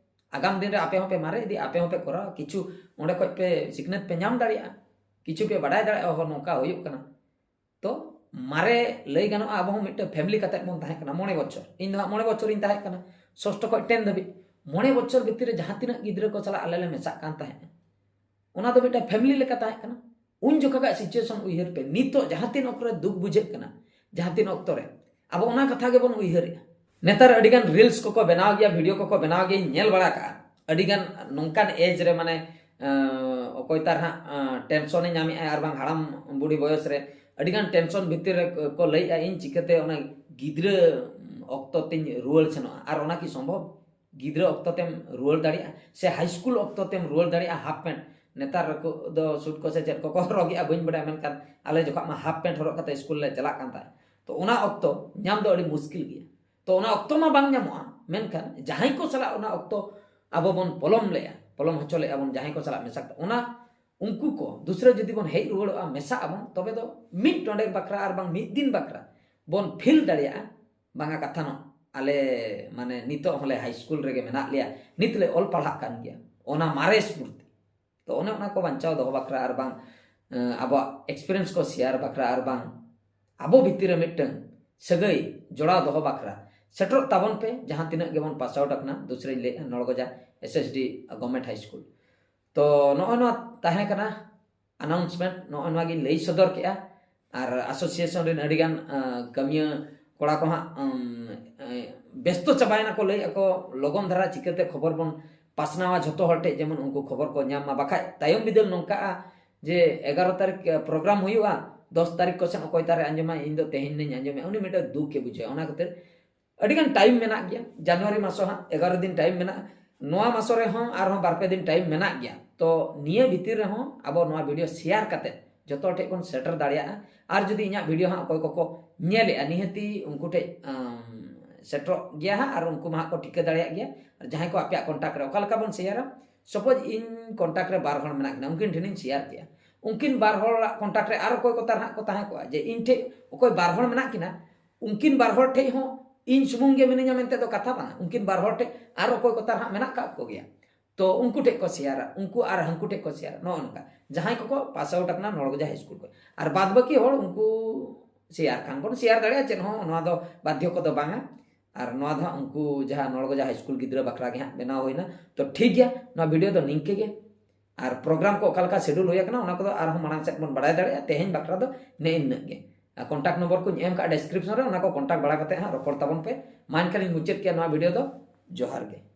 ᱟᱜᱟᱢ ᱫᱤᱱ ᱨᱮ ᱟᱯᱮ ᱦᱚᱸᱯᱮ ᱢᱟᱨᱮ ᱤᱫᱤᱜᱼᱟ, ᱟᱯᱮ ᱦᱚᱸᱯᱮ ᱠᱚᱨᱟᱣᱟ, ᱠᱤᱪᱷᱩ ᱚᱸᱰᱮ ᱠᱷᱚᱡ ᱯᱮ ᱥᱤᱠᱷᱱᱟᱹᱛ ᱯᱮ ᱧᱟᱢ ᱫᱟᱲᱮᱭᱟᱜᱼᱟ, ᱠᱤᱪᱷᱩ ᱯᱮ ᱵᱟᱰᱟᱭ ᱫᱟᱲᱮᱭᱟᱜᱼᱟ, ᱚᱦᱚ ᱱᱚᱝᱠᱟ ᱦᱩᱭᱩᱜ ᱠᱟᱱᱟ᱾ ᱛᱚ ᱢᱟᱨᱮ ᱞᱟᱹᱭ ᱜᱟᱱᱚᱜᱼᱟ, ᱟᱵᱚ ᱦᱚᱸ ᱢᱤᱫᱴᱟᱝ ᱯᱷᱮᱢᱤᱞᱤ ᱠᱟᱛᱮ ᱵᱚᱱ ᱛᱟᱦᱮᱸ ᱠᱟᱱᱟ ᱢᱚᱬᱮ ᱵᱚᱪᱷᱚᱨ᱾ ᱤᱧ ᱫᱚ ᱦᱟᱸᱜ ᱢᱚᱬᱮ ᱵᱚᱪᱷᱚᱨᱤᱧ ᱛᱟᱦᱮᱸ ᱠᱟᱱᱟ, ᱥᱚᱥᱴᱚ ᱠᱷᱚᱱ ᱴᱮᱱ ᱫᱷᱟᱹᱵᱤᱡ᱾ ᱢᱚᱬᱮ ᱵᱚᱪᱷᱚᱨ ᱵᱷᱤᱛᱤᱨ ᱨᱮ ᱡᱟᱦᱟᱸ ᱛᱤᱱᱟᱹᱜ ᱜᱤᱫᱽᱨᱟᱹ ᱠᱚ ᱥᱟᱞᱟᱜ ᱟᱞᱮ ᱞᱮ ᱢᱮᱥᱟᱜ ᱠᱟᱱ ᱛᱟᱦᱮᱸᱫ, ᱚᱱᱟ ᱫᱚ ᱢᱤᱫᱴᱟᱝ ᱯᱷᱮᱢᱤᱞᱤ ᱞᱮᱠᱟ ᱛᱟᱦᱮᱸ ᱠᱟᱱᱟ᱾ ᱩᱱ ᱡᱚᱠᱷᱟᱜᱟᱜ ᱥᱤᱪᱩᱭᱮᱥᱚᱱ ᱩᱭᱦᱟᱹᱨ ᱯᱮ, ᱱᱤᱛᱚᱜ ᱡᱟᱦᱟᱸ ᱛᱤᱱ ᱚᱠᱛᱚ ᱨᱮ ᱫᱩᱠ ᱵᱩᱡᱷᱟᱹᱜ ᱠᱟᱱᱟ, ᱡᱟᱦᱟᱸ ᱛᱤᱱ ᱚᱠᱛᱚ ᱨᱮ ᱟᱵᱚ ᱚᱱᱟ ᱠᱟᱛᱷᱟ ᱜᱮᱵᱚᱱ ᱩᱭᱦᱟᱹᱨᱮᱜᱼᱟ᱾ ᱱᱮᱛᱟᱨ ᱟᱹᱰᱤᱜᱟᱱ ᱨᱤᱞᱥ ᱠᱚᱠᱚ ᱵᱮᱱᱟᱣ ᱜᱮᱭᱟ, ᱵᱷᱤᱰᱤᱭᱳ ᱠᱚᱠᱚ ᱵᱮᱱᱟᱣ ᱜᱮᱭᱟ, ᱤᱧ ᱧᱮᱞ ᱵᱟᱲᱟ ᱠᱟᱜᱼᱟ᱾ ᱟᱹᱰᱤᱜᱟᱱ ᱱᱚᱝᱠᱟᱱ ᱮᱡᱽ ᱨᱮ, ᱢᱟᱱᱮ, ᱟᱸ, ᱚᱠᱚᱭ ᱛᱟᱨ ᱦᱟᱸᱜ, ᱟᱸ, ᱴᱮᱱᱥᱚᱱᱮ ᱧᱟᱢᱮᱜᱼᱟ, ᱟᱨ ᱵᱟᱝ ᱦᱟᱲᱟᱢ ᱵᱩᱲᱦᱤ ᱵᱚᱭᱚᱥ ᱨᱮ ᱟᱹᱰᱤᱜᱟᱱ ᱴᱮᱱᱥᱚᱱ ᱵᱷᱤᱛᱤᱨ ᱨᱮ ᱠᱚ, ᱠᱚ ᱞᱟᱹᱭᱮᱜᱼᱟ, "ᱤᱧ ᱪᱤᱠᱟᱹᱛᱮ ᱚᱱᱟ ᱜᱤᱫᱽᱨᱟᱹ ᱚᱠᱛᱚ ᱛᱤᱧ ᱨᱩᱣᱟᱹᱲ ᱥᱮᱱᱚᱜᱼᱟ?" ᱟᱨ ᱚᱱᱟ ᱠᱤ ᱥᱚᱢᱵᱷᱚᱵ? ᱜᱤᱫᱽᱨᱟᱹ ᱚᱠᱛᱚ ᱛᱮᱢ ᱨᱩᱣᱟᱹᱲ ᱫᱟᱲᱮᱭᱟᱜᱼᱟ ᱥᱮ ᱦᱟᱭ ᱥᱠᱩᱞ ᱚᱠᱛᱚ ᱛᱮᱢ ᱨᱩᱣᱟᱹᱲ ᱫᱟᱲᱮᱭᱟᱜᱼᱟ? ᱦᱟᱯ ᱯᱮᱱᱴ, ᱱᱮᱛᱟᱨ ᱠᱚ ᱫᱚ ᱥᱩᱴ ᱠᱚ ᱥᱮ ᱪᱮᱫ ᱠᱚᱠᱚ ᱦᱚᱨᱚᱜᱮᱜᱼᱟ, ᱵᱟᱹᱧ ᱵᱟᱲᱟᱭᱟ, ᱢᱮᱱᱠᱷᱟᱱ ᱟᱞᱮ ᱡᱚᱠᱷᱚᱱ ᱢᱟ ᱦᱟᱯ ᱯᱮᱱᱴ ᱦᱚᱨᱚᱜ ᱠᱟᱛᱮ ᱥᱠᱩᱞ ᱞᱮ ᱪᱟᱞᱟᱜ ᱠᱟᱱ ᱛᱟᱦᱮᱸᱫ᱾ ᱛᱚ ᱚᱱᱟ ᱚᱠᱛᱚ ᱧᱟᱢ ᱫᱚ ᱟᱹᱰᱤ ᱢᱩᱥᱠᱤᱞ ᱜᱮᱭᱟ᱾ ᱛᱚ ᱚᱱᱟ ᱚᱠᱛᱚ ᱢᱟ ᱵᱟᱝ ᱧᱟᱢᱚᱜᱼᱟ, ᱢᱮᱱᱠᱷᱟᱱ ᱡᱟᱦᱟᱸᱭ ᱠᱚ ᱥᱟᱞᱟᱜ ᱚᱱᱟ ᱚᱠᱛᱚ ᱟᱵᱚ ᱵᱚᱱ ᱯᱚᱞᱚᱢ ᱞᱮᱜᱼᱟ, ᱯᱚᱞᱚᱢ ᱦᱚᱪᱚ ᱞᱮᱜᱼᱟ ᱵᱚᱱ ᱡᱟᱦᱟᱸᱭ ᱠᱚ ᱥᱟᱞᱟᱜ ᱢᱮᱥᱟ ᱠᱟᱛᱮ, ᱚᱱᱟ ᱩᱱᱠᱩ ᱠᱚ ᱫᱩᱥᱨᱟᱹ ᱡᱩᱫᱤ ᱵᱚᱱ ᱦᱮᱡ ᱨᱩᱣᱟᱹᱲᱚᱜᱼᱟ, ᱢᱮᱥᱟᱜ ᱟᱵᱚᱱ, ᱛᱚᱵᱮ ᱫᱚ ᱢᱤᱫ ᱰᱚᱸᱰᱮᱠ ᱵᱟᱠᱷᱨᱟ ᱟᱨ ᱵᱟᱝ ᱢᱤᱫ ᱫᱤᱱ ᱵᱟᱠᱷᱨᱟ ᱵᱚᱱ ᱯᱷᱤᱞ ᱫᱟᱲᱮᱭᱟᱜᱼᱟ, ᱵᱟᱝᱟ ᱠᱟᱛᱷᱟ ᱱᱚᱜ ᱟᱞᱮ ᱢᱟᱱᱮ ᱱᱤᱛᱚᱜ ᱦᱚᱸᱞᱮ ᱦᱟᱭ ᱥᱠᱩᱞ ᱨᱮᱜᱮ ᱢᱮᱱᱟᱜ ᱞᱮᱭᱟ, ᱱᱤᱛ ᱞᱮ ᱚᱞ ᱯᱟᱲᱦᱟᱜ ᱠᱟᱱ ᱜᱮᱭᱟ, ᱚᱱᱟ ᱢᱟᱨᱮ ᱥᱢᱨᱩᱛᱤ᱾ ᱛᱚ ᱚᱱᱮ ᱚᱱᱟ ᱠᱚ ᱵᱟᱧᱪᱟᱣ ᱫᱚᱦᱚ ᱵᱟᱠᱷᱨᱟ ᱟᱨ ᱵᱟᱝ, ᱮᱸ, ᱟᱵᱚᱣᱟᱜ ᱮᱠᱥᱯᱤᱨᱤᱭᱮᱱᱥ ᱠᱚ ᱥᱮᱭᱟᱨ ᱵᱟᱠᱷᱨᱟ ᱟᱨ ᱵᱟᱝ ᱟᱵᱚ ᱵᱷᱤᱛᱤᱨ ᱨᱮ ᱢᱤᱫᱴᱟᱝ ᱥᱟᱹᱜᱟᱹᱭ ᱡᱚᱲᱟᱣ ᱫᱚᱦᱚ ᱵᱟᱠᱷᱨᱟ ᱥᱮᱴᱮᱨᱚᱜ ᱛᱟᱵᱚᱱ ᱯᱮ, ᱡᱟᱦᱟᱸ ᱛᱤᱱᱟᱹᱜ ᱜᱮᱵᱚᱱ ᱯᱟᱥ ᱟᱣᱩᱴ ᱟᱠᱟᱱᱟ᱾ ᱫᱩᱥᱨᱟᱧ ᱞᱟᱹᱭᱮᱫᱼᱟ, ᱱᱚᱲᱜᱚᱡᱟ ᱮᱥ ᱮᱥ ᱰᱤ ᱜᱚᱵᱷᱢᱮᱱᱴ ᱦᱟᱭ ᱥᱠᱩᱞ᱾ ᱛᱚ ᱱᱚᱜᱼᱚᱭ ᱱᱚᱣᱟ ᱛᱟᱦᱮᱸ ᱠᱟᱱᱟ ᱟᱱᱟᱣᱩᱱᱥᱢᱮᱱᱴ, ᱱᱚᱜᱼᱚᱭ ᱱᱚᱣᱟ ᱜᱤᱧ ᱞᱟᱹᱭ ᱥᱚᱫᱚᱨ ᱠᱮᱜᱼᱟ᱾ ᱟᱨ ᱟᱥᱳᱥᱤᱭᱮᱥᱚᱱ ᱨᱮᱱ ᱟᱹᱰᱤᱜᱟᱱ, ᱟᱸ, ᱠᱟᱹᱢᱤᱭᱟᱹ ᱠᱚᱲᱟ ᱠᱚ ᱦᱟᱸᱜ, ᱩᱢ, ᱮ, ᱵᱮᱥᱛᱚ ᱪᱟᱵᱟᱭᱮᱱᱟ ᱠᱚ, ᱞᱟᱹᱭᱮᱫᱼᱟ ᱠᱚ ᱞᱚᱜᱚᱱ ᱫᱷᱟᱨᱟ ᱪᱤᱠᱟᱹᱛᱮ ᱠᱷᱚᱵᱚᱨ ᱵᱚᱱ ᱯᱟᱥᱱᱟᱣᱟ ᱡᱷᱚᱛᱚ ᱦᱚᱲ ᱴᱷᱮᱡ, ᱡᱮᱢᱚᱱ ᱩᱱᱠᱩ ᱠᱷᱚᱵᱚᱨ ᱠᱚ ᱧᱟᱢ ᱢᱟ, ᱵᱟᱠᱷᱟᱡ ᱛᱟᱭᱚᱢ ᱵᱤᱫᱟᱹᱞ ᱱᱚᱝᱠᱟᱜᱼᱟ ᱡᱮ ᱮᱜᱟᱨᱚ ᱛᱟᱹᱨᱤᱠᱷ, ᱮ, ᱯᱨᱳᱜᱨᱟᱢ ᱦᱩᱭᱩᱜᱼᱟ, ᱫᱚᱥ ᱛᱟᱹᱨᱤᱠᱷ ᱠᱚ ᱥᱮᱫ ᱚᱠᱚᱭ ᱛᱟᱨᱮ ᱟᱸᱡᱚᱢᱟ, ᱤᱧ ᱫᱚ ᱛᱮᱦᱮᱧ ᱱᱟᱹᱧ ᱟᱸᱡᱚᱢᱮᱜᱼᱟ, ᱩᱱᱤ ᱢᱤᱫᱴᱮᱱ ᱫᱩᱠ ᱮ ᱵᱩᱡᱷᱟᱹᱣᱟ᱾ ᱚᱱᱟ ᱠᱷᱟᱹᱛᱤᱨ ᱟᱹᱰᱤᱜᱟᱱ ᱴᱟᱭᱤᱢ ᱢᱮᱱᱟᱜ ᱜᱮᱭᱟ, ᱡᱟᱱᱩᱣᱟᱨᱤ ᱢᱟᱥ ᱦᱚᱸ ᱦᱟᱸᱜ ᱮᱜᱟᱨᱚ ᱫᱤᱱ ᱴᱟᱭᱤᱢ ᱢᱮᱱᱟᱜᱼᱟ, ᱱᱚᱣᱟ ᱢᱟᱥ ᱨᱮᱦᱚᱸ ᱟᱨᱦᱚᱸ ᱵᱟᱨ ᱯᱮ ᱫᱤᱱ ᱴᱟᱭᱤᱢ ᱢᱮᱱᱟᱜ ᱜᱮᱭᱟ᱾ ᱛᱚ ᱱᱤᱭᱟᱹ ᱵᱷᱤᱛᱤᱨ ᱨᱮᱦᱚᱸ ᱟᱵᱚ ᱱᱚᱣᱟ ᱵᱷᱤᱰᱤᱭᱳ ᱥᱮᱭᱟᱨ ᱠᱟᱛᱮ ᱡᱚᱛᱚ ᱦᱚᱲ ᱴᱷᱮᱡ ᱵᱚᱱ ᱥᱮᱴᱮᱨ ᱫᱟᱲᱮᱭᱟᱜᱼᱟ᱾ ᱟᱨ ᱡᱩᱫᱤ ᱤᱧᱟᱹᱜ ᱵᱷᱤᱰᱤᱭᱳ ᱦᱟᱸᱜ ᱚᱠᱚᱭ ᱠᱚᱠᱚ ᱧᱮᱞᱮᱜᱼᱟ, ᱱᱤᱦᱟᱹᱛᱤ ᱩᱱᱠᱩ ᱴᱷᱮᱡ, ᱟᱢ, ᱥᱮᱴᱮᱨᱚᱜ ᱜᱮᱭᱟ ᱦᱟᱸᱜ, ᱟᱨ ᱩᱱᱠᱩ ᱢᱟ ᱦᱟᱸᱜ ᱠᱚ ᱴᱷᱤᱠᱟᱹ ᱫᱟᱲᱮᱭᱟᱜ ᱜᱮᱭᱟ᱾ ᱟᱨ ᱡᱟᱦᱟᱸᱭ ᱠᱚ ᱟᱯᱮᱭᱟᱜ ᱠᱚᱱᱴᱟᱠᱴ ᱨᱮ, ᱚᱠᱟ ᱞᱮᱠᱟ ᱵᱚᱱ ᱥᱮᱭᱟᱨᱟ? ᱥᱟᱯᱳᱡᱽ ᱤᱧ ᱠᱚᱱᱴᱟᱠᱴ ᱨᱮ ᱵᱟᱨ ᱦᱚᱲ ᱢᱮᱱᱟᱜ ᱠᱤᱱᱟ, ᱩᱱᱠᱤᱱ ᱴᱷᱮᱱᱤᱧ ᱥᱮᱭᱟᱨ ᱠᱮᱜᱼᱟ᱾ ᱩᱱᱠᱤᱱ ᱵᱟᱨ ᱦᱚᱲᱟᱜ ᱠᱚᱱᱴᱟᱠᱴ ᱨᱮ ᱟᱨ ᱚᱠᱚᱭ ᱠᱚ ᱛᱟᱨ ᱦᱟᱸᱜ ᱠᱚ ᱛᱟᱦᱮᱸ ᱠᱚᱜᱼᱟ, ᱡᱮ ᱤᱧ ᱴᱷᱮᱡ ᱚᱠᱚᱭ ᱵᱟᱨ ᱦᱚᱲ ᱢᱮᱱᱟᱜ ᱠᱤᱱᱟ, ᱩᱱᱠᱤᱱ ᱵᱟᱨ ᱦᱚᱲ ᱴᱷᱮᱡ ᱦᱚᱸ ᱤᱧ ᱥᱩᱢᱩᱝ ᱜᱮ ᱢᱤᱱᱟᱹᱧᱟ ᱢᱮᱱᱛᱮ ᱫᱚ ᱠᱟᱛᱷᱟ ᱵᱟᱝᱟ᱾ ᱩᱱᱠᱤᱱ ᱵᱟᱨ ᱦᱚᱲ ᱴᱷᱮᱡ ᱟᱨ ᱚᱠᱚᱭ ᱠᱚ ᱛᱟᱨ ᱦᱟᱸᱜ ᱢᱮᱱᱟᱜ ᱠᱟᱜ ᱠᱚᱜᱮᱭᱟ, ᱛᱚ ᱩᱱᱠᱩ ᱴᱷᱮᱡ ᱠᱚ ᱥᱮᱭᱟᱨᱟ, ᱩᱱᱠᱩ ᱟᱨ ᱦᱟᱹᱱᱠᱩ ᱴᱷᱮᱡ ᱠᱚ ᱥᱮᱭᱟᱨᱟ, ᱱᱚᱜᱼᱚ ᱱᱚᱝᱠᱟ᱾ ᱡᱟᱦᱟᱸᱭ ᱠᱚᱠᱚ ᱯᱟᱥ ᱟᱣᱩᱴ ᱟᱠᱟᱱᱟ ᱱᱚᱲᱜᱚᱡᱟ ᱦᱟᱭ ᱥᱠᱩᱞ ᱠᱷᱚᱱ, ᱟᱨ ᱵᱟᱫ ᱵᱟᱹᱠᱤ ᱦᱚᱲ ᱩᱱᱠᱩ ᱥᱮᱭᱟᱨ ᱠᱷᱟᱱ ᱵᱚᱱ ᱥᱮᱭᱟᱨ ᱫᱟᱲᱮᱭᱟᱜᱼᱟ, ᱪᱮᱫ ᱦᱚᱸ ᱱᱚᱣᱟ ᱫᱚ ᱵᱟᱫᱽᱫᱷᱚ ᱠᱚᱫᱚ ᱵᱟᱝᱟ᱾ ᱟᱨ ᱱᱚᱣᱟ ᱫᱚ ᱦᱟᱸᱜ ᱩᱱᱠᱩ ᱡᱟᱦᱟᱸ ᱱᱚᱲᱜᱚᱡᱟ ᱦᱟᱭ ᱥᱠᱩᱞ ᱜᱤᱫᱽᱨᱟᱹ ᱵᱟᱠᱷᱨᱟ ᱜᱮ ᱦᱟᱸᱜ ᱵᱮᱱᱟᱣ ᱦᱩᱭᱱᱟ᱾ ᱛᱚ ᱴᱷᱤᱠ ᱜᱮᱭᱟ, ᱱᱚᱣᱟ ᱵᱷᱤᱰᱤᱭᱳ ᱫᱚ ᱱᱤᱝᱠᱟᱹ ᱜᱮ᱾ ᱟᱨ ᱯᱨᱳᱜᱨᱟᱢ ᱠᱚ ᱚᱠᱟ ᱞᱮᱠᱟ ᱥᱮᱰᱩᱞ ᱦᱩᱭ ᱟᱠᱟᱱᱟ, ᱚᱱᱟ ᱠᱚᱫᱚ ᱟᱨᱦᱚᱸ ᱢᱟᱲᱟᱝ ᱥᱮᱫ ᱵᱚᱱ ᱵᱟᱲᱟᱭ ᱫᱟᱲᱮᱭᱟᱜᱼᱟ᱾ ᱛᱮᱦᱮᱧ ᱵᱟᱠᱷᱨᱟ ᱫᱚ ᱱᱮᱜᱼᱮ ᱱᱤᱱᱟᱹᱜ ᱜᱮ᱾ ᱟᱨ ᱠᱚᱱᱴᱟᱠᱴ ᱱᱚᱢᱵᱚᱨ ᱠᱚᱧ ᱮᱢ ᱠᱟᱜᱼᱟ ᱰᱮᱥᱠᱨᱤᱯᱥᱚᱱ ᱨᱮ, ᱚᱱᱟ ᱠᱚ ᱠᱚᱱᱴᱟᱠᱴ ᱵᱟᱲᱟ ᱠᱟᱛᱮ ᱦᱟᱸᱜ ᱨᱚᱯᱚᱲ ᱛᱟᱵᱚᱱ ᱯᱮ᱾ ᱢᱟ ᱮᱱᱠᱷᱟᱱ ᱤᱧ ᱢᱩᱪᱟᱹᱫ ᱠᱮᱜᱼᱟ ᱱᱚᱣᱟ ᱵᱷᱤᱰᱤᱭᱳ ᱫᱚ᱾ ᱡᱚᱦᱟᱨ ᱜᱮ᱾